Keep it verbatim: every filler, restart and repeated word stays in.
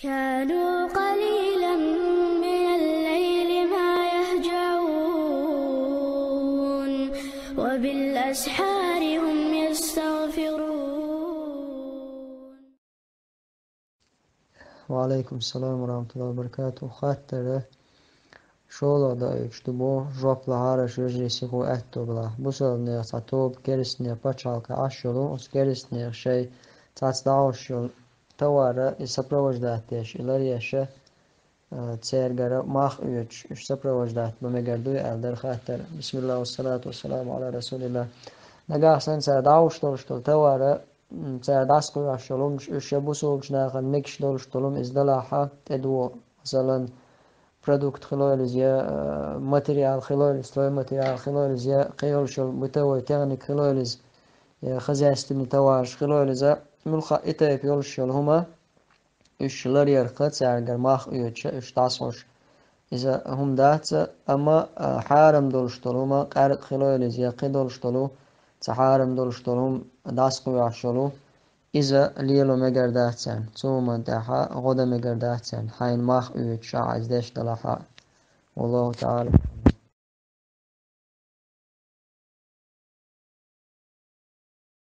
كانوا قليلا من الليل ما يهجعون، وبالأسحار هم يستغفرون. وعليكم السلام ورحمة الله وبركاته. Хаттар шолгӀа даийташ ду бо жоп лахьараш вежарий сихо аьтту балахь. Бусалба нехан цхьа тоба керстанех пачхьалкхе Ӏаш йолу, оцу керстанех шайн цхьацца дӀахьош йолу товар и сопровождать деш, и ларъеш, а, цаьргара мах оьцуш, уьш сопровождать бан мегар дуй аьлла дара хаттар. Бисмиллах, вассалату вассаламу Ӏала расулиллах. Нагахь санна цара дӀахьош долуш долу товар, м, цара дӀасакхоьхьуш йолу хӀуманаш, уьш я бусалбачу нахана мегаш долуш долу хӀума иза далахь, тӀедогӀу, масалан, продукт хилойла иза, я, а, материал хилойла иза, стройматериал хилойла иза, я кхин йолуш йолу бытовой техника хилойла иза, я хозяйственный товараш хилойла иза, муьлхха а и тайпа йолуш йолу хӀума, уьш ларъярх цаьргара мах оьцуш, уьш дӀасахьош. Иза хӀума дац, амма, а, хьарам долуш долу хӀума, къаьркъа хилойла иза, я кхин долуш долу, цхьа хьарам долуш долу хӀума дӀасакхоьхьуш йолу, иза лело мегар дац царна. Цу хӀуманна тӀехь гӀо дан мегар дац царна, хьайна мах оьцуш ахь иза деш далахь а. Валлаху таӀала.